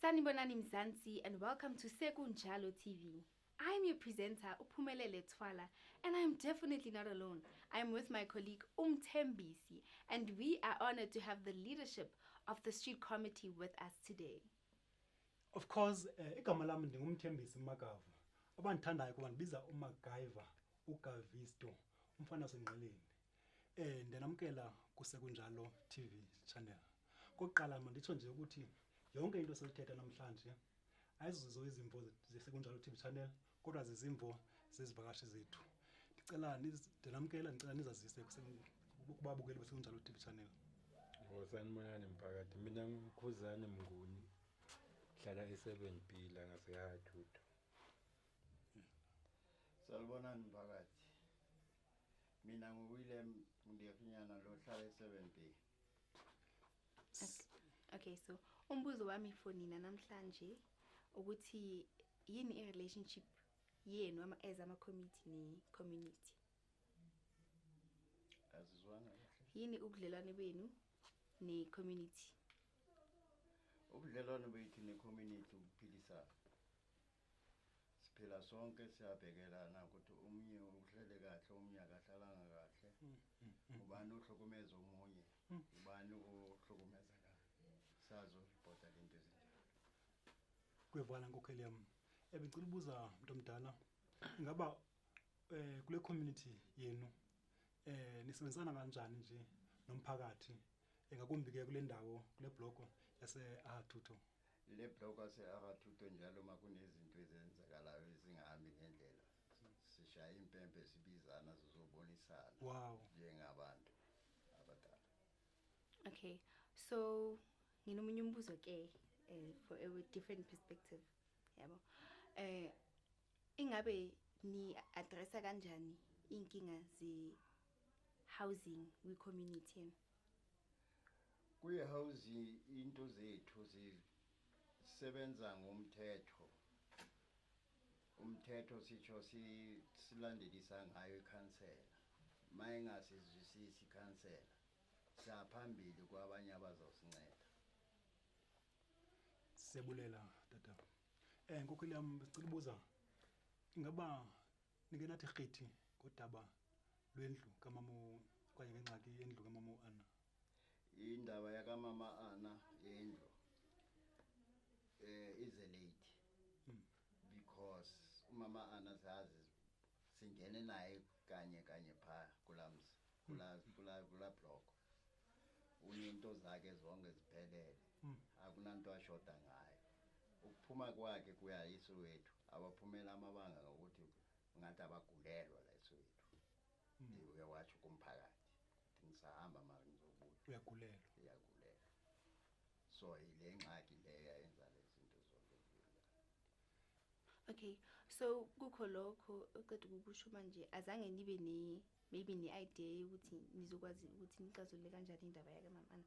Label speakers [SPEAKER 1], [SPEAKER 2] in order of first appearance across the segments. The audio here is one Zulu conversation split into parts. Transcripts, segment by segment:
[SPEAKER 1] Sanibonani Mzansi and welcome to Sekunjalo TV. I'm your presenter, Uphumelele Twala, and I'm definitely not alone. I'm with my colleague Mthembisi, and we are honored to have the leadership of the street committee with us today.
[SPEAKER 2] Of course, igama lami ndinguMthembisi Magavu. Abandithandayo kuba ndibiza uMacGyver, uGavisto, umfana waseNgqeleni. Ndiyanamkela kuSekunjalo TV channel. Kokuqala manditsho nje ukuthi yonke into esiyithetha namhlanje ayizizo izimvo zeSekunjalo TV channel, kodwa zizimvo zezivakashi zethu. Ndicela ndinamkela, ndicela nizazise kubabukeli beSekunjalo TV channel.
[SPEAKER 3] Oh, sanibonani mphakathi. Mina ngikhuzani Mnguni. Hlala e7B la ngaseHathuthu.
[SPEAKER 4] Salibonani mphakathi. Mina nguWilliam Ndefinyana lo hlala e7B.
[SPEAKER 1] Okay, so umbuzo wami for nina namhlanje ukuthi yini i-relationship yenu as ama-committee ne-community?
[SPEAKER 4] Azizwanga kahle.
[SPEAKER 1] Yini ubudlelwane benu ne-community?
[SPEAKER 4] Ubudlelwano bethu ne-community ukuphilisana. Siphila sonke, siyabhekelana ukuthi omunye uhlele kahle, omunye akahlalanga kahle. Ubani ohlukumeza omunye? Ubani ohlukumeza ka? Sazo-reporta lento ezinjalo.
[SPEAKER 2] Kuyevakala, nkokheli yam. Bengicela ubuza, mntu omdala, ingaba kule community yenu nisebenzisana kanjani nje nomphakathi, ngakumbi ke kule ndawo, kule bloko yase Ahathutho?
[SPEAKER 4] Le block ase-Arathuto, njalo uma kunezinto ezenzakalayo ezingahambi ngendlela, sishaya impempe, sibizana, sizobonisana njengabantu abadala.
[SPEAKER 1] Okay, so nginomunye umbuzo ke for a different perspective. Yabo. Ingabe ni addressa kanjani inkinga ze housing kwi community yenu?
[SPEAKER 4] Kwi-housing into zethu zisebenza ngomthetho. Umthetho sitsho silandelisa ngayo ikhansela. Ma ingasizwisisi ikhansela, siyaphambili kwabanye abazosinceda.
[SPEAKER 2] Siyabulela, tata. Nkokheli yam, sicela ubuza, ingaba nike nathi rhithi ngodaba lwendlu kamama okanye ngengxaki yendlu kamama uAnna?
[SPEAKER 4] Indaba yakamama Ana yendlu ize late because umama Ana sazi singene naye kanye kanye pha kulamzi kula block, unento zakhe zonke ziphelele, akunanto ashoda ngayo. Ukuphuma kwakhe kuya eSoweto, abaphumela amabanga ngokuthi ngathi abagulelwa la eSoweto. Uyawatsho kumphakathi ukuthi ngisahamba mara ngizobuya.
[SPEAKER 2] Uyagulelwa.
[SPEAKER 4] Iyagulelwa, so ile ngxaki leyo yayenza lezi zinto zonke zibe.
[SPEAKER 1] Okay, so kukho lokho oqeda ukukusho manje, azange nibe ne maybe ne idea yokuthi nizokwazi ukuthi nixazulule kanjani indaba yake mama Anna?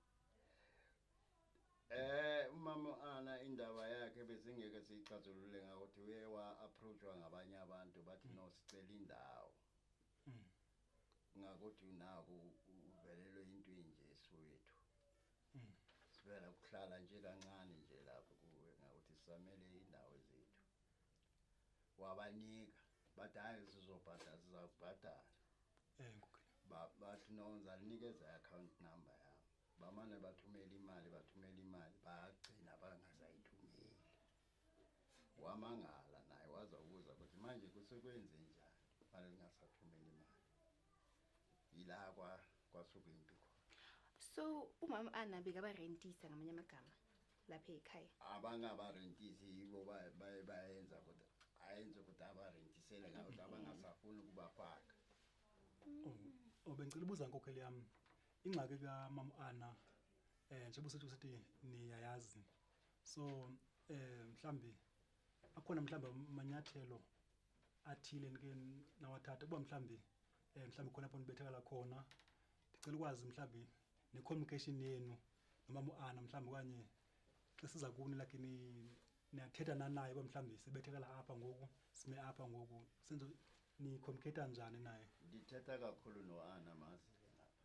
[SPEAKER 4] Umama Ana indaba yakhe besingeke siyixazulule ngakuthi uye wa-approachwa ngabanye abantu, bathi no, sicela indawo, ngakuthi naku uvelelwe into enje eSoweto, sivela kuhlala nje kancane nje lapho kuwe, ngakuthi sisamele indawo zethu. Wabanika, bathi hayi, sizobhadala, sizakubhadala.
[SPEAKER 2] Nkokheli.
[SPEAKER 4] Bathi no, ngizalinikeza i-account number yami. Bamane bathumela imali, bathumela imali, bagcina bangasayithumeli. Wamangala naye, waza ukuza ukuthi manje kusekwenze njani manje singasathumeli imali? Yila kwasuka impi khona.
[SPEAKER 1] So umama Anna bekabarentisa ngamanye amagama lapha ekhaya?
[SPEAKER 4] Abangabarentisi, yibo bayenza ukuthi ayenze ukuthi abarentisele ngakuthi abangasafuni ukubafaka.
[SPEAKER 2] Oh, bengicela ubuza, nkokheli yami, ingxaki kamama Anna, njengoba usithi niyayazi, so mhlambi akhona mhlambi amanyathelo athile nike nawathatha kuba mhlambi khona lapho nibethakala khona? Ndicela ukwazi mhlambi ne-communication yenu nomama uAnna, mhlambi okanye xa siza kuni, like ni niyathetha nanaye uba mhlambi sibethekala apha ngoku, sime apha ngoku, senze ni-communicate njani naye?
[SPEAKER 4] Ndithetha kakhulu no-Ana mazile ngapha,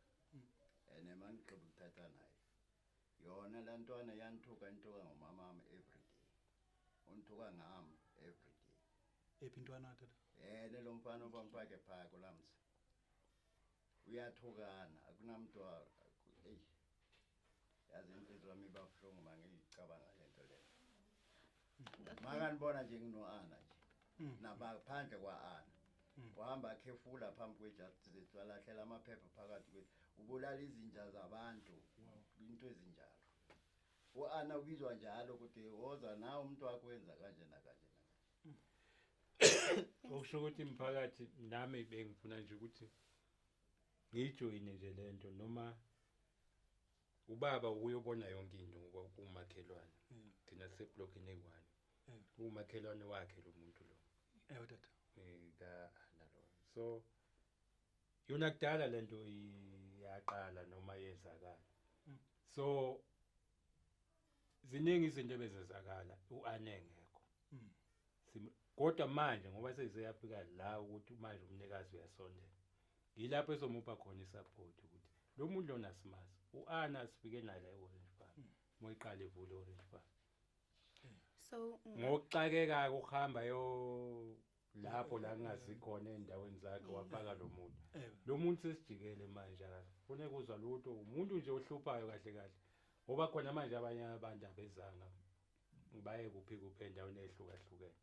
[SPEAKER 4] and ma ngigqiba ukuthetha naye, yona laa ntwana yanthuka, inthuka ngomamam every day. Undithuka ngami every day.
[SPEAKER 2] Ephi intwana tata?
[SPEAKER 4] Yena lo mfana obamfake phaya kulamzi. Uyathukana, akunamuntu eyi. Yazi inhliziyo yami iba buhlungu uma ngiyicabanga le nto leyo. Makanibona nje ngino-Ana nje. Nabaphandle kwa-Ana. Wahamba akhefula phambi kwe-justice walahlela amaphepha phakathi kwethu. Ubulala izinja zabantu. Into ezinjalo. U-Ana ubizwa njalo ukuthi woza nawe umuntu wakho wenza kanje nakanje nakanje.
[SPEAKER 3] Okusho ukuthi mphakathi nami bengifuna nje ukuthi ngiyijoyine nje lento noma ubaba uyobona yonke into ngoba umakhelwane. Thina siseblokini eyi-1. Umakhelwane wakhe lo muntu lo.
[SPEAKER 2] Ewe tata.
[SPEAKER 3] Ka-Ana lo. So yona kudala lento iyaqala noma yenzakala. So ziningi izinto ebezenzakala u-Ana engekho. Kodwa manje ngoba seziyafika la ukuthi manje umnikazi uyasondela. Yilapho esomupha khona isupport ukuthi lo muntu lona simazi. U-Ana sifike naye la e-Orange Farm. Moyiqala ivule e-Orange Farm.
[SPEAKER 1] So
[SPEAKER 3] ngokuxakeka ukuhamba yo lapho la kungazi khona endaweni zakhe wafaka lo muntu. Lo muntu sesijikele manje akafune kuzwa lutho, umuntu nje ohluphayo kahle kahle. Ngoba khona manje abanye abantu abezanga baye kuphi kuphi endaweni ehlukahlukene.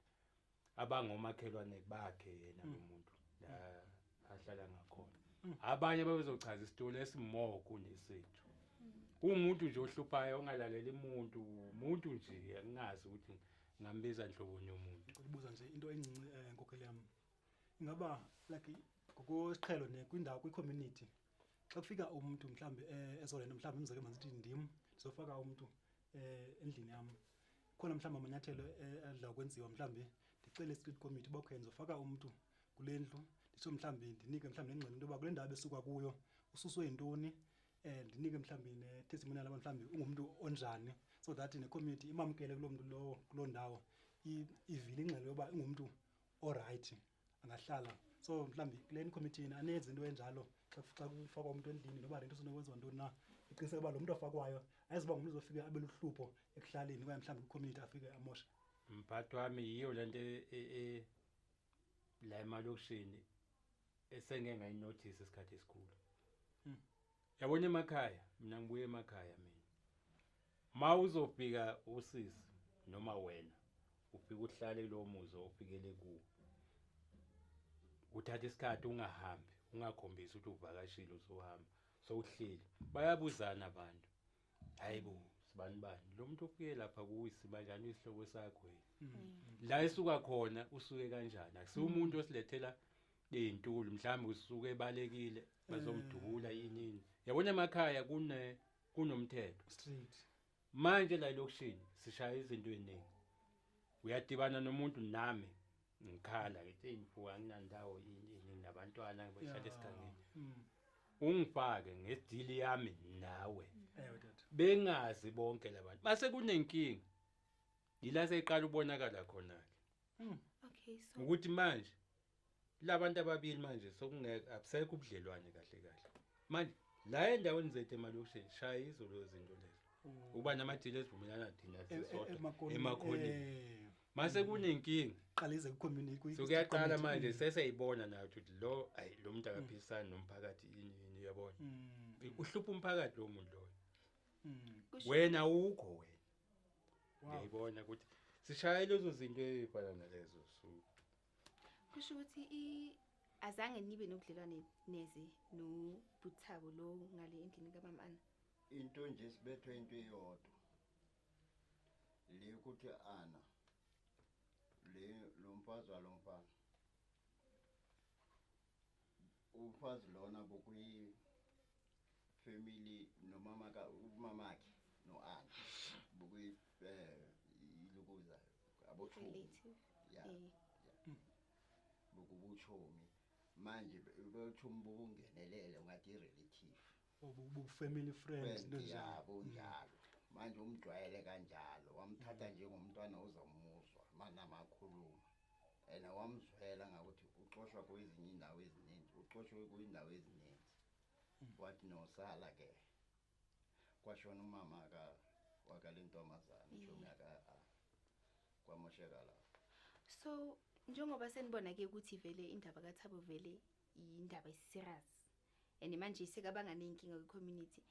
[SPEAKER 3] Abangomakhelwane bakhe yena lo muntu la ahlala ngakhona. Abanye babezochaza isitori esimore kunesethu. Umuntu nje ohluphayo ongalaleli umuntu, umuntu nje angazi ukuthi ngambiza nhlobo yomuntu.
[SPEAKER 2] Ngicela nje into encinci nkokheli yami. Ingaba like ngokwesiqhelo ne kwindawo kwi-community xa kufika umuntu mhlambe ezolena mhlambe umzekelo manzithi ndim ndizofaka umuntu endlini yami. Khona mhlambe amanyathelo adla ukwenziwa mhlambe ndicele street committee uba okay ndizofaka umuntu kule ndlu nditsho mhlambe ndinike mhlambe nengxelo into yoba kule ndawo besuka kuyo ususwe yintoni, ndinike mhlambe ne-testimonial uba mhlambe ungumntu onjani so that ne-community imamkele kuloo mntu lowo kuloo ndawo ivile ingxelo yoba ungumntu orayithi angahlala. So mhlambi kule committee yenu aniyenzi into enjalo xa kufakwa umuntu endlini noba le nto usenokwenziwa ntoni na, iqiniseke uba lo mntu afakwayo ayizuba ngumntu uzofika abe luhlupho ekuhlaleni okanye mhlawumbi kwicommunity afike amoshe.
[SPEAKER 3] Mphathi wami yiyo le nto la emalokishini esengeke ngayinothisa isikhathi esikhulu. Yabona emakhaya, mina ngibuye emakhaya mina. Ma uzofika usisi noma wena ufike uhlale kulowo muzi ofikele kuwo. Uthatha isikhathi ungahambi, ungakhombisi ukuthi uvakashile uzohamba. Sowuhleli. Bayabuzana abantu. Hayibo, sibani bani? Lo muntu ofike lapha kuwisi banjani isihloko sakho yini? La esuka khona usuke kanjani? Akusiwo umuntu osilethela izintuli, mhlawumbe usuke ebalekile bazomdubula yini yini. Yabona emakhaya kunomthetho.
[SPEAKER 2] Street.
[SPEAKER 3] Manje la elokishini sishaya izinto eziningi. Uyadibana nomuntu nami ngikhala ngithi hey mfo anginandawo yini yini nabantwana bahlala esigangeni. Ungifake ngedili yami nawe.
[SPEAKER 2] Ewe tata.
[SPEAKER 3] Bengazi bonke labantu. Mase kunenkinga. Yila seyiqala ubonakala khona ke.
[SPEAKER 1] Okay, so
[SPEAKER 3] ukuthi manje labantu ababili manje sokungeke abusekho ubudlelwane kahle kahle. Manje la endaweni zethu emalokishini shaya izolo izinto lezo. Uba namadili esivumelana thina sisodwa emakhoneni. Mase kunenkinga
[SPEAKER 2] qala ize ku-community
[SPEAKER 3] so kuyaqala manje seseyibona nayo ukuthi lo ayi lo muntu akaphisani nomphakathi yini yini uyabona. Uhlupha umphakathi lo muntu loyo. Wena ukho wena. Ngiyayibona ukuthi sishaya lezo zinto ezifana nalezo so.
[SPEAKER 1] Kusho ukuthi azange nibe nobudlelwane neze noButhabo lo ngale endlini kaMama Ana.
[SPEAKER 4] Into nje sibethwe into eyodwa. Le ukuthi Ana le lo mfazi walomfana. Umfazi lona bokuyi family nomama ka umamakhe noAna bokuyi ilukuza abochomi. Yeah. Bokubuchomi manje bochomi bokungenelele ungathi relative.
[SPEAKER 2] Obu family friends
[SPEAKER 4] njalo njalo. Manje umjwayele kanjalo wamthatha njengomntwana ozomuzwa mana makhuluma. Ena wamzwela ngakuthi uxoshwa kwezinye indawo ezininzi, uxoshwe kuyindawo ezininzi. Wathi nosala ke. Kwashona umama ka wakalentombazana chomi yaka. Kwamosheka lapho.
[SPEAKER 1] So njengoba senibona ke ukuthi vele indaba kaThabo vele indaba eserious and manje sekabanga nenkinga kwi-community,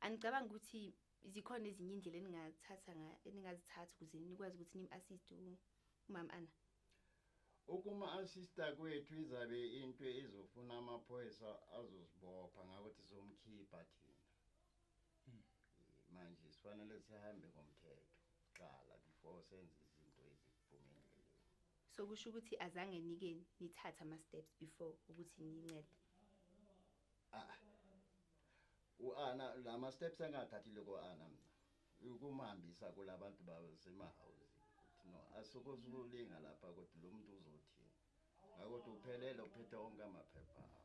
[SPEAKER 1] anicabanga ukuthi zikhona ezinye indlela eningathatha eningazithatha ukuze nikwazi ukuthi nim-assist umama Anna?
[SPEAKER 4] Ukuma-assista kwethu izabe into ezofuna amaphoyisa azosibopha ngakuthi somkhipha thina. Manje sifanele sihambe ngomthetho kuqala before senze izinto eziphume endleleni.
[SPEAKER 1] So kusho ukuthi azange nike nithathe ama-steps before ukuthi nincede?
[SPEAKER 4] Ah, u-Ana lama steps engathathile ko-Ana mina ukumhambisa kulabantu basemahawuzini ukuthi no, asukuzulinga lapha kodwa lo muntu uzothini, ngakuthi uphelele, uphethe onke amaphepha akho,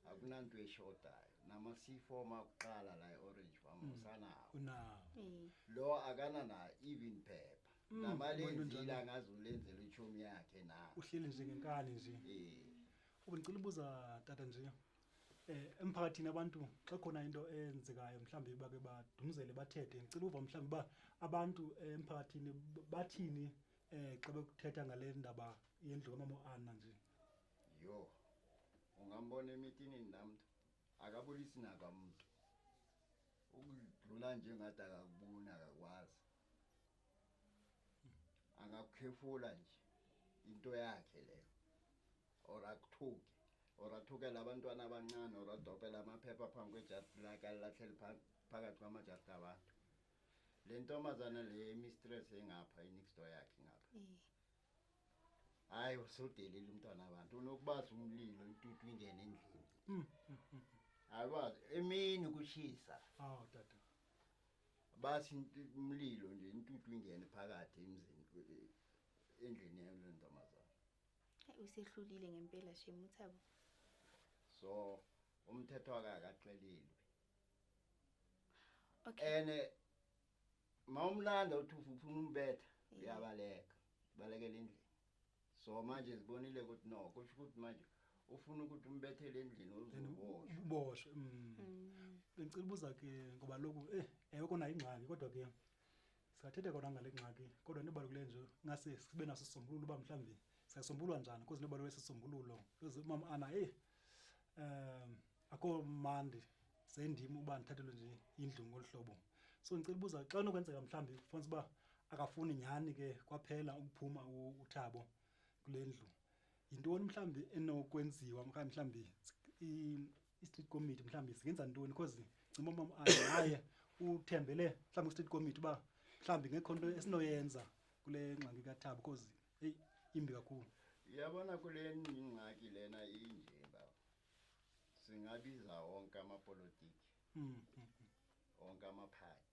[SPEAKER 4] akunanto eshodayo, nama-C4 akuqala la e-Orange Farm usanawo.
[SPEAKER 2] Unawo.
[SPEAKER 4] Lo akanana even phepha,
[SPEAKER 2] Ubona
[SPEAKER 4] namalenzile
[SPEAKER 2] njalo.
[SPEAKER 4] Angazulenzela ichomi yakhe na.
[SPEAKER 2] Uhleli nje ngenkani nje. Ubengicela ubuza tata nje, emphakathini abantu xa khona into eyenzekayo mhlawumbe bake badumzele bathethe, ngicela uva mhlawumbe uba abantu emphakathini bathini xa bekuthetha ngale ndaba yendlu kamama uAnna nje.
[SPEAKER 4] Yo, ungambona emitinini namntu akabulisi nakamuntu, ukudlula nje ngathi akakuboni, akakwazi, angakukhefula nje into yakhe leyo, or akuthuke, or athukele abantwana abancane, or adobhele amaphepha phambi kwejadi lakhe alilahlele phakathi kwamajadi abantu. Le ntombazana le mistress engapha i-next door yakhe ngapha, hayi, usudelile umntwana abantu, unokubaza umlilo, intuthu ingene endlini. Akwazi emini kushisa.
[SPEAKER 2] Awu tata.
[SPEAKER 4] Bathi umlilo nje, intuthu ingene phakathi emzini, endlini yale ntombazana.
[SPEAKER 1] Hayi, usehlulile ngempela shame uThabo.
[SPEAKER 4] So umthetho akakaxelelwi. Ene mawumlanda uthi ufuna umbetha, uyabaleka, balekela endlini. So manje zibonile ukuthi no, kusho ukuthi manje ufuna ukuthi umbethele endlini,
[SPEAKER 2] Then
[SPEAKER 4] uzoboshwa.
[SPEAKER 2] Uboshwe. Bengicela ubuza ke ngoba lokhu ewe kona ingxaki, kodwa ke singathetha kona ngale ngxaki, kodwa into ebalulekileyo nje ngase sibe naso isisombululo uba mhlawumbi singasombululwa njani, because into ebalulekileyo sisombululo. Because umama Anna, heyi, akho mandi sendim uba ndithathelwe nje indlu ngolu hlobo. So ndicela ubuza, xa kunokwenzeka mhlawumbi ufumanise uba akafuni nyhani ke kwaphela ukuphuma uThabo kule ndlu, yintoni mhlawumbi enokwenziwa, okanye mhlawumbi i-street committee mhlawumbi singenza ntoni? Because cinga uba umama Anna naye uthembele mhlawumbi kwi-street committee uba mhlawumbi ngekho nto esinoyenza kule ngxaki kaThabo, because heyi, imbi kakhulu.
[SPEAKER 4] Uyabona kule ngxaki lena inje baba, singabiza wonke amapolitiki, wonke amaphathi,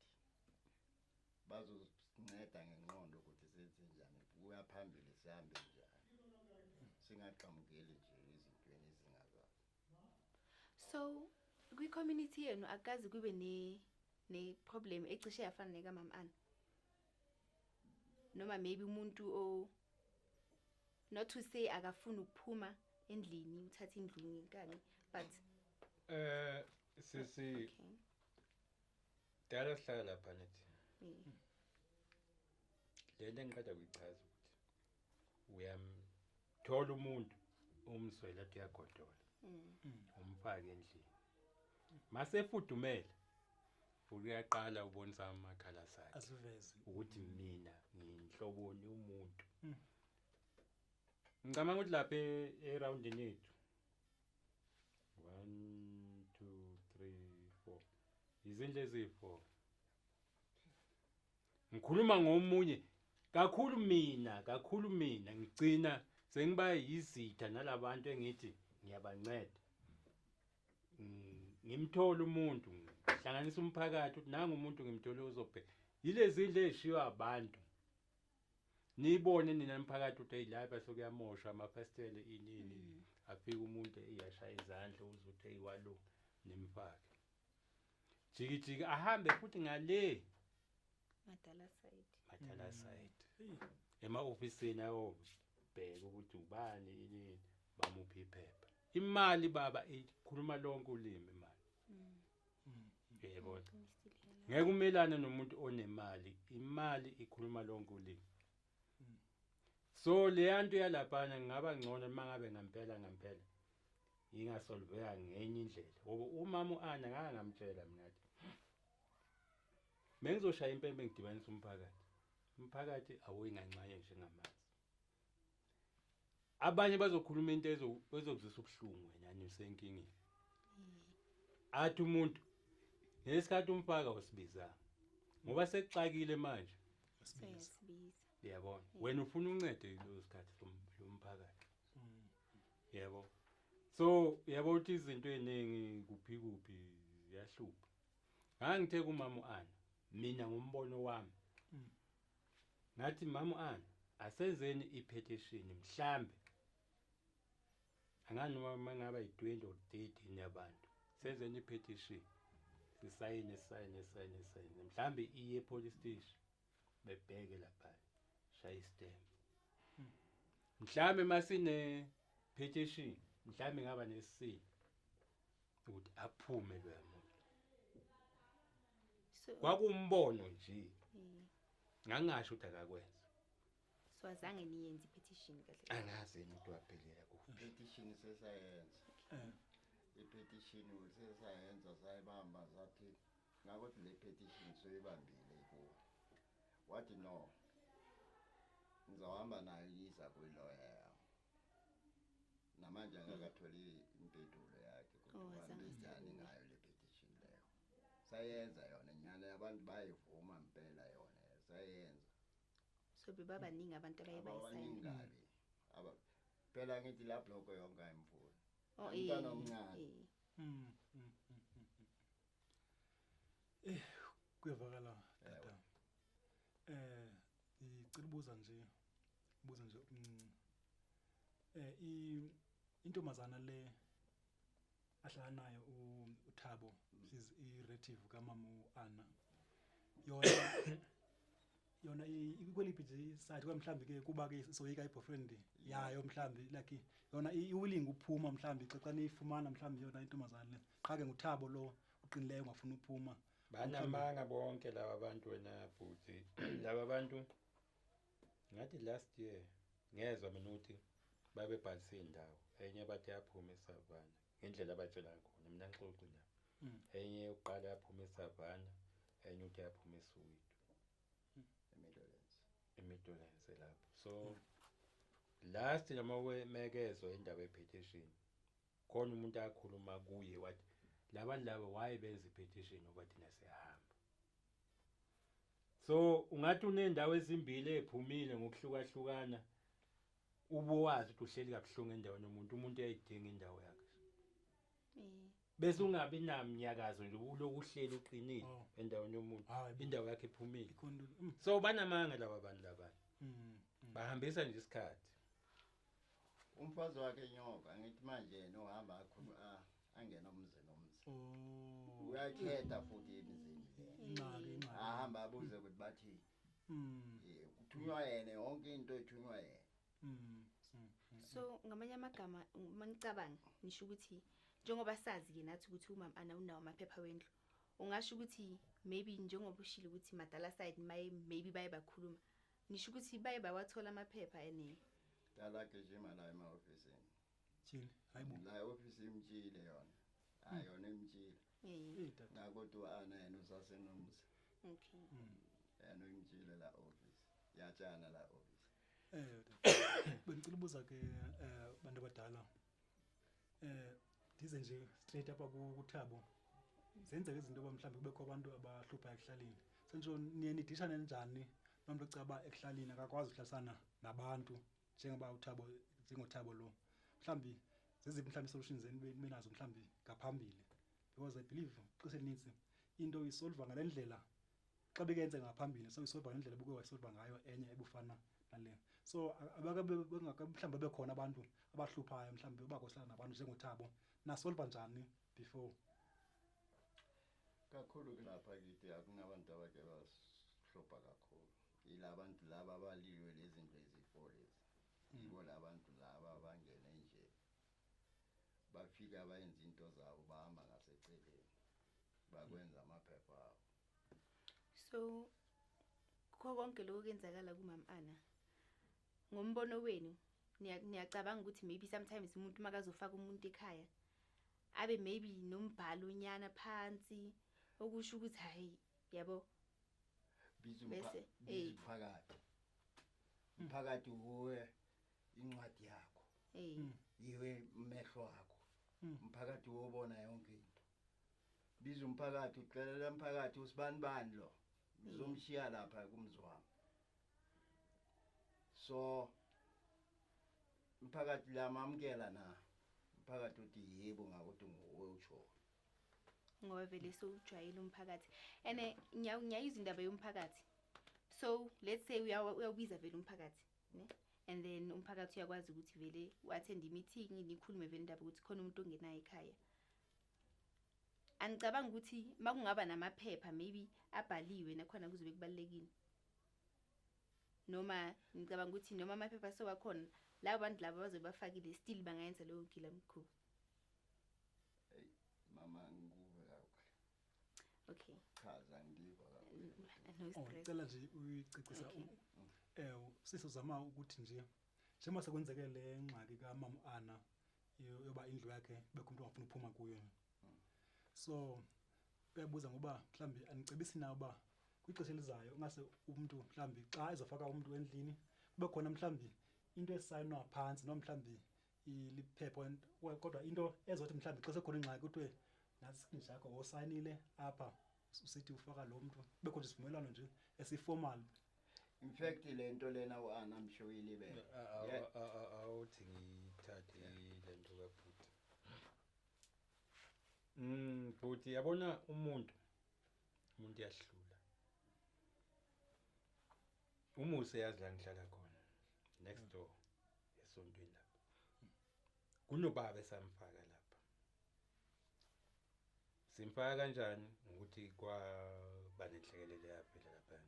[SPEAKER 4] bazosinceda ngenqondo ukuthi senze njani kuya phambili, sihambe njani, singaqhamukeli nje ezintweni ezingazazi.
[SPEAKER 1] So kwi-community yenu akaze kube ne-problem ecishe yafana nekamama Anna, noma maybe umuntu o not to say akafuni ukuphuma endlini, uthatha indlu ngenkani, but
[SPEAKER 3] Sisi, dala sihlala lapha nethi. Le nto engiqeda kuyichaza ukuthi uyamthola umuntu, umzwele athi uyagodola, umfake endlini, masefudumele uyaqala ubonisa amakhala sakhe,
[SPEAKER 2] Asiveze
[SPEAKER 3] ukuthi mina ngiyinhloboni umuntu. Ngicabanga ukuthi lapha eroundini yethu 1 2 3 4 izindlu eziyi-4, ngikhuluma ngomunye kakhulu mina, kakhulu mina ngigcina sengiba yizitha nalabantu engithi ngiyabanceda. Ngimthola umuntu, ngihlanganisa umphakathi ukuthi nangu umuntu ngimthole uzobheka yilezi ndlu ezishiywa abantu, niyibone nina mphakathi ukuthi hey, lapha sekuyamoshwa amafasitele, ini ini. Afike umuntu eyashaya izandla, uzothi hey, walo, nimfake jiki jiki, ahambe futhi ngale
[SPEAKER 1] Madala side.
[SPEAKER 3] Madala side, ema-ofisini ayobheka ukuthi ubani, ini, bamuphi iphepha. Imali baba ikhuluma lonke ulimi, imali. Uyayibona, ngeke umelane nomuntu onemali, imali ikhuluma lonke ulimi. So leya nto yalaphana ngingaba ngcono uma ngabe ngampela ngampela ingasolveka ngenye indlela, ngoba umama u-Ana ngake ngamtshela mina athi mengizoshaya impempe ngidibanisa umphakathi, umphakathi awuyi nganxanye njengamanzi. Abanye bazokhuluma into ezokuzwisa ubuhlungu wena nisenkingeni. Athi umuntu ngesikhathi umfaka usibizanga ngoba sekuxakile manje,
[SPEAKER 1] Siyasibiza.
[SPEAKER 3] Yabona, wena ufuna uncedo yilo sikhathi lomphakathi. Yebo. So yabo ukuthi izinto eziningi kuphi kuphi ziyahlupha. Ngangithe kumama u-Ana, mina ngombono wami. Ngathi mama u-Ana, asenzeni i-petition mhlambe. Angani noma mangaba yi-20 or 30 yabantu. Senzeni i-petition. Sisayine sayine sayine sayine. Mhlambe iye police station. Bebheke lapha. Shaya istem. Mhlambe masine petition, mhlambe ngaba nesini ukuthi aphume lo muntu.
[SPEAKER 1] So
[SPEAKER 3] kwakumbono nje. Ngangasho ukuthi akakwenza.
[SPEAKER 1] So azange niyenze i-petition kahle.
[SPEAKER 3] Angazi umuntu waphelela kuphi.
[SPEAKER 4] Petition sesayenza. I-petition sesayenza sayibamba sathi ngakuthi le petition soyibambile kuwe. Wathi no. Ngizohamba nayo ngiyisa kuyiloya yami. Namanje angakatholi impendulo yakhe ukuthi uhambe njani ngayo le petition leyo. Sayenza yona nyana abantu bayivuma impela yona sayenza.
[SPEAKER 1] So bebabaningi abantu abayibayisayina.
[SPEAKER 4] Abaningi kabi. Phela ngithi la block yonke ayimfuni. Umntwana omncane.
[SPEAKER 2] Kuyevakala tata. Ngicela ubuza nje intombazana le ahlala nayo uThabo, she's i-relative kamama u-Anna. Yona ikweliphi nje side kwa mhlambi ke kuba ke soyika i-boyfriend yayo mhlambi like yona i-willing uphuma mhlambi xaxa niyifumana mhlambi yona intombazana le. Qha ke nguThabo lo uqinileyo ungafuna uphuma.
[SPEAKER 3] Banamanga bonke laba bantu wena bhuti. Laba bantu ngathi last year ngezwa mina ukuthi babebhalise indawo enye bathi yaphuma eSavana ngendlela abatshela khona mina ngixoxe nabo. Enye yokuqala yaphuma eSavana, enye uthi yaphuma eSoweto. eMidlands lapho. So last noma mekezwa indaba ye-petition khona umuntu akhuluma kuye wathi labantu laba why benza i-petition ngoba thina siyahamba. So ungathi unendawo ezimbili ephumile ngokuhlukahlukana ubuwazi ukuthi uhleli kabuhlungu endaweni yomuntu, umuntu uyayidinga indawo yakhe. Bese ungabi namnyakazo nje uloku uhleli uqinile endaweni yomuntu, indawo yakhe iphumile. So banamanga laba bantu laba. Bahambisa nje isikhathi.
[SPEAKER 4] Umfazi wakhe nyoka ngithi manje yena uhamba akhuluma angena umzini nomzi. Uyakhetha futhi emizini le. Ahamba abuze ukuthi bathi uthunywa yena yonke into ethunywa yena.
[SPEAKER 1] So ngamanye amagama manicabanga nisho ukuthi njengoba sazi ke nathi ukuthi umama Ana unawo amaphepha wendlu, ungasho ukuthi maybe njengoba ushilo ukuthi madala side maybe baye bakhuluma, nisho ukuthi baye bawathola amaphepha ene
[SPEAKER 4] dala gijima la ema office.
[SPEAKER 2] Thini hayibo
[SPEAKER 4] la office imtshile yona. Hayi yona imtshile. Nakodwa Ana yena usasenomzi.
[SPEAKER 1] Okay.
[SPEAKER 4] Yena imtshile la office. Yatshana la office.
[SPEAKER 2] Bengicela ubuza ke bantu abadala. Ndize nje straight up kuThabo. Zenzeka izinto oba mhlambi kubekho abantu abahlupha ekuhlaleni. Sentsho niye nidishane njani nomuntu ocaba ekuhlaleni akakwazi ukuhlalisana nabantu njengoba uThabo njengoThabo lo. Mhlambi zeziphi mhlambi solutions zenu nazo mhlambi ngaphambili, because I believe ixesha elininzi into uyisolva ngalendlela xa bekenze ngaphambili, so uyisolva ngendlela buke wayisolva ngayo enye ebufana nale. So abake mhlawumbe bekhona abantu abahluphayo mhlawumbe bakohlala nabantu njengoThabo, nasolva njani before?
[SPEAKER 4] Kakhulu kulapha kithi akunabantu abake basihlupha kakhulu. Yilabantu laba abalilwe lezi zinto ezi-4 lezi. Yibo labantu laba abangene nje bafika bayenza into zabo bahamba ngaseceleni bakwenza amaphepha abo.
[SPEAKER 1] So kho konke lokho kenzakala kumama Ana, Ngombono wenu niyacabanga ukuthi maybe sometimes umuntu makazofaka umuntu ekhaya abe maybe nombhalo nyana phansi okusho ukuthi hayi yabo
[SPEAKER 4] bese umphakathi umphakathi uwe incwadi yakho iwe mehlo akho umphakathi wobona yonke into. Biza umphakathi uxelela umphakathi usibani bani lo ngizomshiya lapha kumzi wami. So umphakathi lamamkela na umphakathi uthi yebo ngakuthi nguwe utsho
[SPEAKER 1] ngoba vele sowujwayele umphakathi and ngiyayizwa indaba yomphakathi. So let's say uyawubiza vele umphakathi ne, and then umphakathi uyakwazi ukuthi vele u-attend i-meeting nikhulume vele indaba ukuthi khona umuntu ongenayo ekhaya. Anicabanga ukuthi makungaba namaphepha maybe abhaliwe nakhona kuzobe kubalulekile, noma ngicabanga ukuthi noma amaphepha sewakhona labo bantu laba bazobe bafakile still bangayenza leyo gila mkhuba?
[SPEAKER 4] Mama ngikuve kakuhle.
[SPEAKER 1] Okay.
[SPEAKER 4] Chaza ngiva kakuhle.
[SPEAKER 1] No stress.
[SPEAKER 2] Ngicela nje uyicicisa sisozama ukuthi nje njengoba sekwenzeke le ngxaki kaMama Anna yoba indlu yakhe bekho umuntu ongafuna ukuphuma kuyo. So uyabuza ngoba mhlambi anicebisi na uba kwixesha elizayo ungase umuntu mhlambi xa ezofaka umuntu endlini kube khona mhlambi into esayinwa phansi noma mhlambi iliphepha, kodwa into ezothi mhlambi xa sekhona ingxaki kuthiwe nasi isignature yakho osayinile apha usithi ufaka lo muntu, kube khona isivumelwano nje esiformal.
[SPEAKER 4] In fact lento lena uAnna mshoyile be
[SPEAKER 3] awuthi ngithathe lento kaBhuti. Bhuti yabona umuntu yahlula. Umusa yazi la ngihlala khona next door esontweni lapha. Kunobaba esamfaka lapha. Simfaka kanjani? Ukuthi kwaba nenhlekelele yaphela lapha.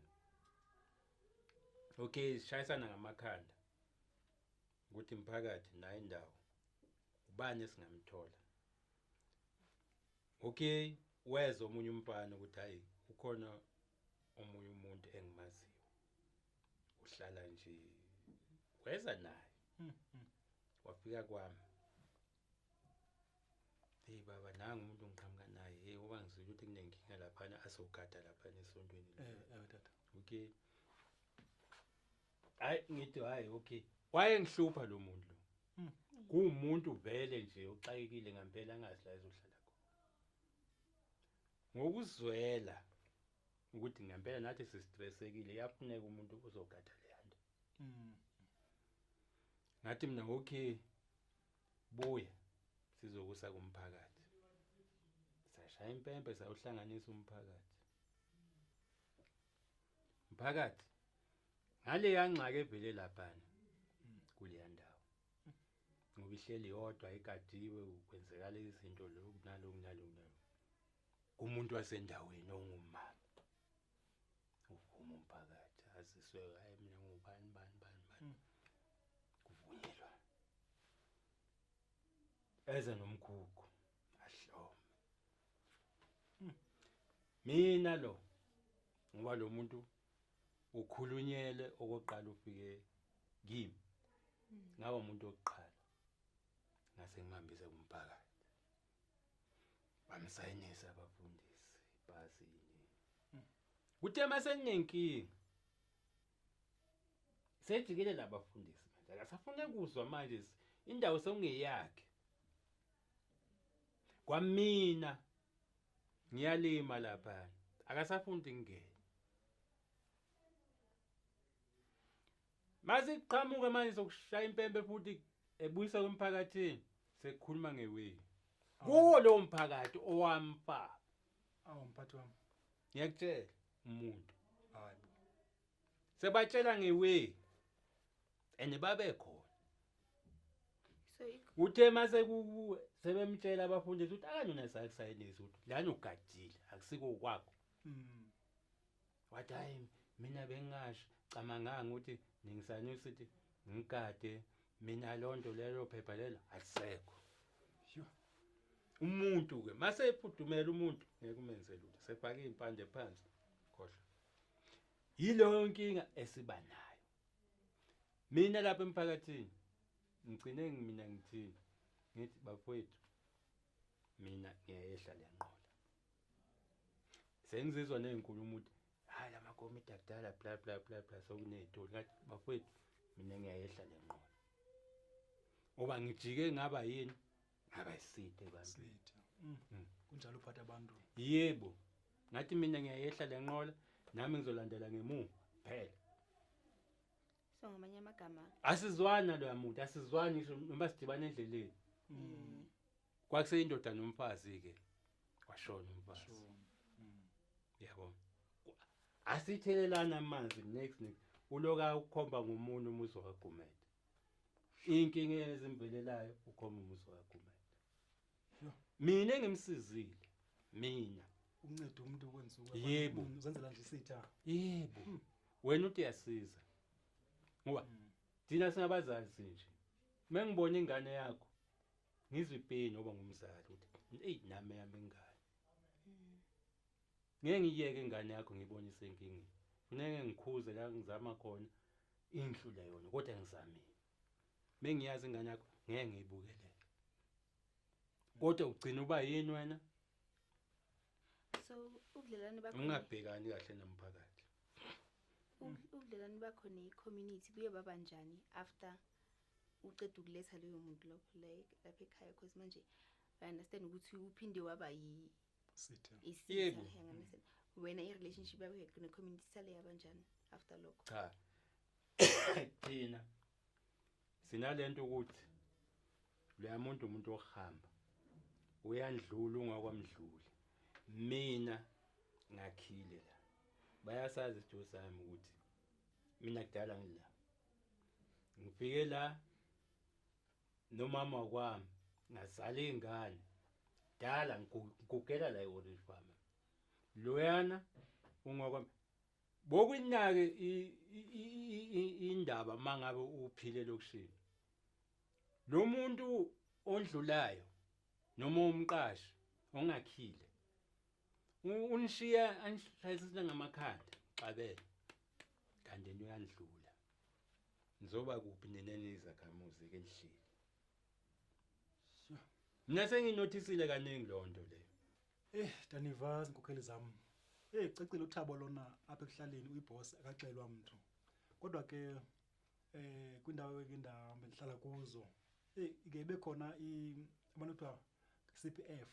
[SPEAKER 3] Okay, sishayisana ngamakhanda ukuthi imphakathi nayo indawo ubani esingamthola. Okay, weza omunye umfana ukuthi hayi ukhona omunye umuntu engimaziyo uhlala nje, weza naye wafika kwami. Hey baba, nangu umuntu ngiqhamuka naye, hey uba ngizwile ukuthi kunenkinga laphana azogada laphana esontweni.
[SPEAKER 2] Tata.
[SPEAKER 3] Okay. Hayi ngithi hayi okay. Wayengihlupha lo muntu lo. Kuwumuntu vele nje oxakekile ngempela angazi la ezohlala khona. Ngokuzwela ukuthi ngempela nathi sistressekile iyafuneka umuntu uzogada le nto. Ngathi mina okay buya sizokusa kumphakathi. Sashaya impempe sayuhlanganisa umphakathi. Mphakathi ngale yangxake evele laphana kuleya ndawo ngoba ihleli yodwa igadiwe kwenzekala izinto lokhu naloku naloku naloku. Kumuntu wasendaweni ongumama uvuma umphakathi aziswe hayi mina ngubani bani bani bani kuvunyelwa eze nomkhukhu ahlome. Mina lo ngoba lo muntu ukhulunyele okoqala ufike kimi ngaba umuntu oqala ngase ngihambise kumphakathi bamsayinisa abafundisi ibhasi yini. Kuthe masenginenkinga sejikile labafundisi manje akasafune kuzwa manje indawo sokungeyakhe. Kwamina ngiyalima lapha akasafundi ngene. Masiqhamuka manje sokushaya impempe futhi ebuyisa kumphakathini sekukhuluma ngewe. Kuwo lo mphakathi owamfaka.
[SPEAKER 2] Awu mphathi wami.
[SPEAKER 3] Ngiyakutshela umuntu.
[SPEAKER 2] Hayibo.
[SPEAKER 3] Sebatshela ngewe. Ene babe khona.
[SPEAKER 1] So
[SPEAKER 3] uthe mase sebemtshela abafundisi ukuthi akanona sakusayinisa ukuthi lana ugadile akusiko kwakho. Wathi hayi mina bengasho camanganga ukuthi ningisanisa ukuthi ngigade mina lonto lelo phepha lelo alisekho. Umuntu ke mase ephudumela umuntu ngeke umenze lutho sefake impande phansi khohlwa. Yileyo nkinga esiba nayo. Mina lapha emphakathini ngigcine mina ngithini, ngithi bafowethu mina ngiyayehla le nqola. Sengizizwa nezinkulumo ukuthi hayi lamakomiti akudala bla bla bla bla sokuney'toli. Ngathi bafowethu mina ngiyayehla le nqola. Ngoba ngijike ngaba yini? Ngaba isitha ebantwini.
[SPEAKER 2] Sitha. Kunjalo uphatha abantu.
[SPEAKER 3] Yebo. Ngathi mina ngiyayehla le nqola, nami ngizolandela ngemuva phela.
[SPEAKER 1] So ngamanye amagama
[SPEAKER 3] asizwana loya muntu, asizwani ngisho noma sidibana endleleni. Kwakuseyindoda nomfazi ke, washona umfazi. Yabo. Asithelelana amanzi next next. Uloka ukhomba ngomunye umuzi wakwaGumede. Inkinga ezimvelelayo ukhomba umuzi wakwaGumede. Mina ngimsizile. Mina
[SPEAKER 2] unceda umuntu ukwenza.
[SPEAKER 3] Yebo.
[SPEAKER 2] Uzenzela nje isitha.
[SPEAKER 3] Yebo. Wena uthi uyasiza. Ngoba thina singabazali sinje. Mengibona ingane yakho ngizwe ipain ngoba ngumzali ukuthi hey nami yami ingane. Ngeke ngiyeke ingane yakho ngibone isenkingeni. Funeke ngikhuze la ngizama khona inhlule yona kodwa ngizamile. Mengiyazi ingane yakho ngeke ngiyibukelele. Kodwa ugcina uba yini wena?
[SPEAKER 1] So ubudlelwane bakho
[SPEAKER 3] Ungabhekani kahle nomphakathi.
[SPEAKER 1] Ubudlelwane bakho ne-community buye baba njani after uceda ukuletha leyo muntu lokho lapha ekhaya? Because manje I understand ukuthi uphinde waba
[SPEAKER 2] Sitha.
[SPEAKER 1] isitha.
[SPEAKER 3] Yebo.
[SPEAKER 1] I understand. Wena i-relationship yakho ne-community sale yabanjani after lokho?
[SPEAKER 3] Cha. Thina sinalento ukuthi loya muntu umuntu ohamba uyandlula ungakwamdluli. Mina ngakhile la. Bayasazi isiduo sami ukuthi mina kudala ngila. Ngifike la nomama kwami ngazala ingane. Dala ngigugela la eOrange Farm. Loyana ungakwami bokwinake indaba mangabe uphile lokushini. Lo muntu ondlulayo noma umqashi ongakhile unishiya anishayisisa ngamakhanda xabele kanti uyandlula. Nizoba kuphi nina nizakhamuzi ke nihleli? Mina senginothisile kaningi lo nto leyo.
[SPEAKER 2] Daniva inkokheli zami. Cecile uThabo lona apha ekuhlaleni uyiboss akaxelwa umuntu. Kodwa ke kwindawo engindawo engihlala kuzo ke bekhona abantu kuthiwa CPF,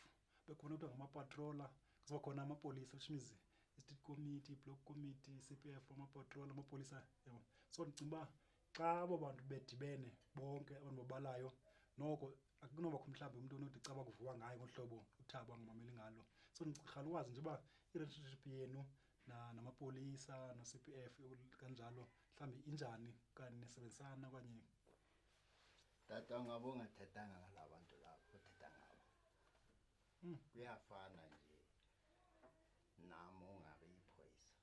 [SPEAKER 2] bekhona kuthiwa ngama-patroller, kuzoba khona amapolisa, which means i-street committee, block committee, CPF, ama-patroller, amapolisa, yabo. So ndicinga uba xa abo bantu bedibene bonke abantu babalayo noko akunobakho mhlawumbi umuntu onothi caba kuvuka ngaye ngohlobo uThabo angamameli ngalo. So ndicirhala ukwazi nje uba i-relationship yenu namapolisa no-CPF kanjalo mhlawumbi injani, okanye nisebenzisana okanye?
[SPEAKER 4] Tata, ngabe ungathethanga ngala bantu labo othetha ngabo. Kuyafana nje nami ungabe iphoyisa.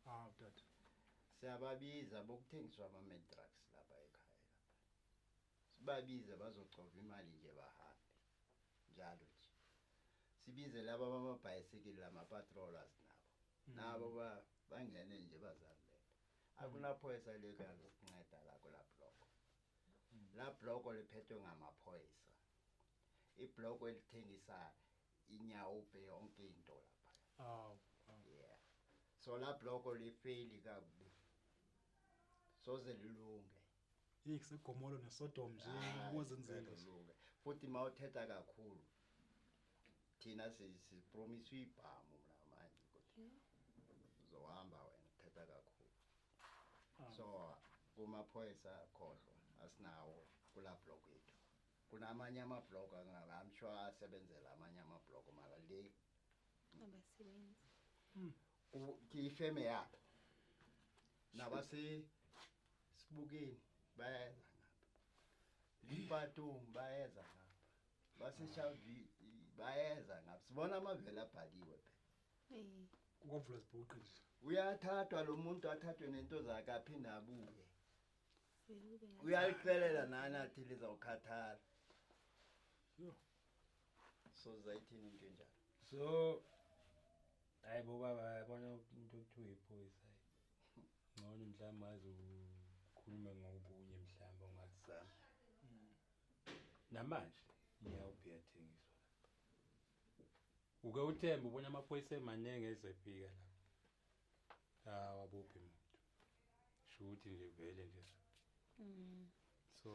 [SPEAKER 2] Ah, tata.
[SPEAKER 4] Siyababiza bokuthengiswa ama-drugs lapha ekhaya lapha. Sibabize bazocova imali nje bahambe. Njalo nje. Sibize laba bamabhayisikili lama-patrollers nabo. Nabo bangene nje bazalele. Akunaphoyisa lekazinceda la kula block. La block liphethwe ngamaphoyisa. Iblock elithengisa inyawupe yonke into lapha.
[SPEAKER 2] Aw.
[SPEAKER 4] Yeah. So la block lifeli kakubi. Soze lilunge.
[SPEAKER 2] Ikusegomolo neSodom nje kwezenzile.
[SPEAKER 4] Lilunge. Futhi mawuthetha kakhulu thina sipromise ibhamu manje ukuthi uzohamba wena uthetha kakhulu. So kumaphoyisa khohlwa asinawo kula block yethu. Kunamanye amablock I'm sure asebenzela amanye amablock mara le
[SPEAKER 1] abasebenzi.
[SPEAKER 4] Ifeme yabo. Nabase sibukeni bayeza ngapha. Lipatung bayeza ngapha. Baseshavi bayeza ngapha. Sibona amavela abhaliwe phela.
[SPEAKER 2] Kwavula sibhuqe nje.
[SPEAKER 4] Uyathathwa lo muntu athathwe nento zakhe aphinde abuye. Uyalixelela nani athi lizawukhathala. So zayithini into enjalo?
[SPEAKER 3] So hayi bo baba yabona into ekuthiwa iphoyisa. Ngcono mhlawumbe azi Sikhulume ngokunye mhlawumbe ongakuzama. Namanje iyawuphi iyathengiswa lapha. Uke uthembe ubona amaphoyisa emaningi ezefika lapha. Awabophi muntu. Shuthi nje vele nje. So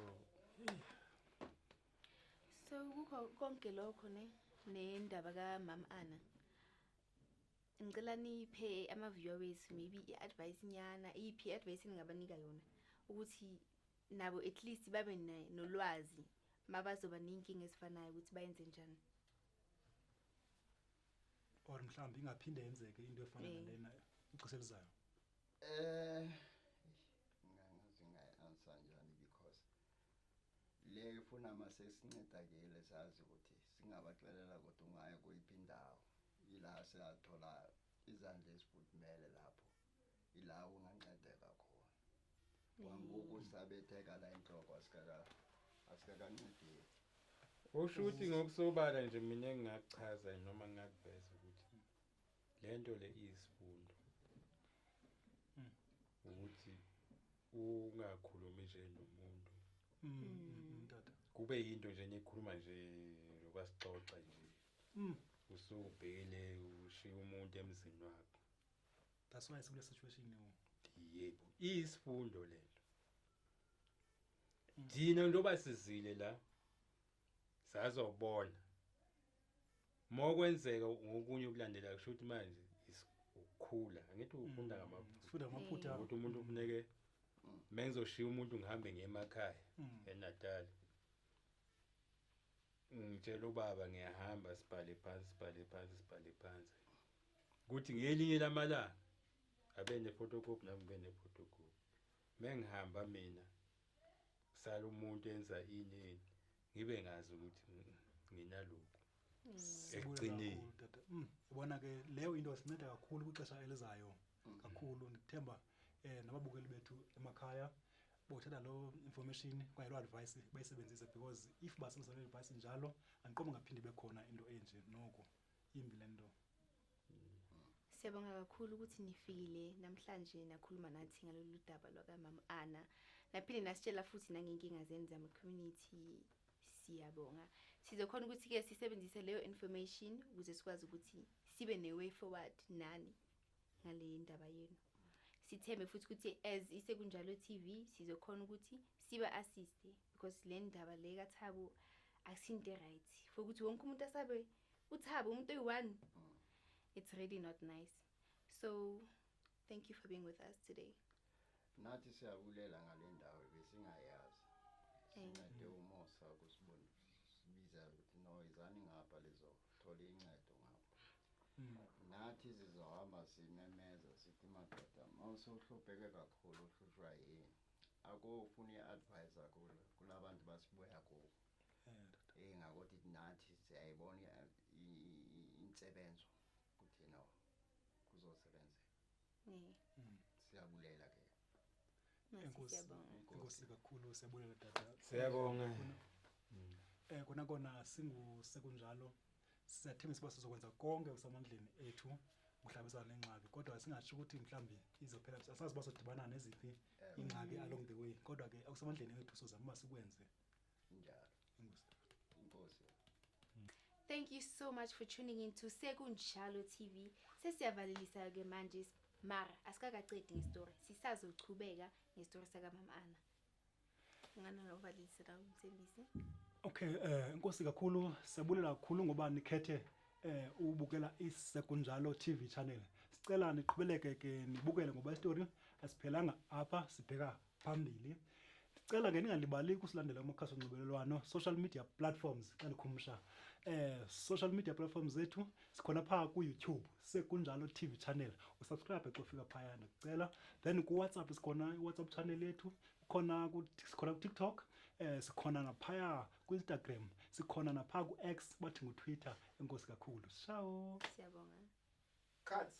[SPEAKER 1] So kukho konke lokho ne nendaba kaMama Anna. Ngicela niphe ama-viewers maybe i-advice nyana, iyiphi i-advice eningabanika yona ukuthi nabo at least babe nolwazi mabazoba ney'nkinga ezifanayo ukuthi bayenze njani.
[SPEAKER 2] Or mhlawumbe ingaphinde yenzeke into efana nalena ixesha elizayo.
[SPEAKER 4] Ngingazi ngayi-answer njani, because le ifuna mase sincedakile, sazi ukuthi singabaxelela ukuthi ungaya kuyiphi indawo, ila siyathola izandla ezifudumele lapho, ila ungancedeka khona. Kwangoku sabetheka la inhloko, asikakancedeki.
[SPEAKER 3] Usho ukuthi ngokusobala nje mina engingakuchaza noma ngingakuveza ukuthi lento le iyisifundo. Ukuthi ungakhulumi nje nomuntu.
[SPEAKER 2] Tata.
[SPEAKER 3] Kube yinto nje nikhuluma nje lokwasixoxa nje. Usubhekile ushiya umuntu emzini wakho.
[SPEAKER 2] That's why sikule situation yo.
[SPEAKER 3] Yebo, iyisifundo lento. Thina njengoba sizile la sazobona. Mokwenzeka ngokunye okulandela kusho ukuthi manje ukukhula. Angithi ufunda ngamaphutha.
[SPEAKER 2] Sifunda ngamaphutha.
[SPEAKER 3] Ukuthi umuntu kufuneke mengizoshiya umuntu ngihambe ngiye emakhaya eNatal. Ngitshela ubaba ngiyahamba, sibhale phansi, sibhale phansi, sibhale phansi. Kuthi ngelinye lamalanga abe ne-photocopy, nami ngibe ne-photocopy. Mengihamba mina sala umuntu enza ini ini, ngibe ngazi ukuthi nginalokhu.
[SPEAKER 2] Sibulela
[SPEAKER 3] Ekugcineni.
[SPEAKER 2] kakhulu, tata. Yabona ke leyo into isinceda kakhulu kwixesha elizayo kakhulu. Ndithemba nababukeli bethu emakhaya bothatha lo information okanye lo advice bayisebenzise, because if basebenzisa le advice njalo, andiqondi ngaphinde ibe khona into enje. Noko imbi le nto.
[SPEAKER 1] Siyabonga kakhulu ukuthi nifikile namhlanje nakhuluma nathi ngalolu daba lwakamama Anna. Naphinde nasitshela futhi nangenkinga zenu zama-community. Siyabonga. Sizokhona ukuthi-ke sisebenzise leyo information ukuze sikwazi ukuthi sibe ne-way forward nani ngale ndaba yenu. Sithembe futhi ukuthi as iSekunjalo TV sizokhona ukuthi sibe assist, because le ndaba le kaThabo akusinto right for ukuthi wonke umuntu asabe uThabo, umuntu oyi-one. It's really not nice. So thank you for being with us today.
[SPEAKER 4] Nathi siyabulela ngale ndawo besingayazi. Sincede uMosa kusibona, sibiza ukuthi no, izani ngapha lizothola incedo ngapha. Nathi sizohamba simemeza sithi madoda, mawusewuhlupheke kakhulu, uhlushwa yini, akufuna i-advisor kulabantu basibuya kubo.
[SPEAKER 2] Tata.
[SPEAKER 4] Ngakuthi nathi siyayibona insebenzo ukuthi no, kuzosebenzeka. Siyabulela ke.
[SPEAKER 1] Nathi
[SPEAKER 2] Enkosi.
[SPEAKER 1] siyabonga.
[SPEAKER 2] Enkosi kakhulu, siyabulela tata.
[SPEAKER 3] Siyabonga.
[SPEAKER 2] Kona kona singuSekunjalo siyathembisa uba sizokwenza konke okusemandleni ethu ukuhlangabezana nengxaki, kodwa singatsho ukuthi mhlawumbi izophela, asazi uba sodibana neziphi iingxaki along the way, kodwa ke okusemandleni ethu sozama uba sikwenze.
[SPEAKER 4] Njalo.
[SPEAKER 2] Enkosi.
[SPEAKER 4] Inkosi.
[SPEAKER 1] Thank you so much for tuning in to Sekunjalo TV. Sesiyavalelisa ke manje, mara asikakacedi ngestori. Sisazochubeka ngestori saka Mama Anna. Ngana novalelisa la umthembisi.
[SPEAKER 2] Okay, enkosi kakhulu, siyabulela kakhulu ngoba nikhethe ubukela iSekunjalo TV channel. Sicela niqhubeleke ke nibukele ngoba isitori asiphelanga apha, sibheka phambili. Sicela ke ningalibali ukusilandela kumakhasi onxibelelwano, social media platforms. Xa ndikhumsha social media platforms zethu, sikhona phaa ku-YouTube, Sekunjalo TV channel, usubscribe xa ufika phaya, ndikucela. Then ku-WhatsApp sikhona, i-WhatsApp channel yethu khona, sikhona ku-TikTok, sikhona naphaya ku-Instagram, sikhona naphaa ku-X, bathi nguTwitter. Enkosi kakhulu, ciao.
[SPEAKER 1] Siyabonga.
[SPEAKER 5] Cut.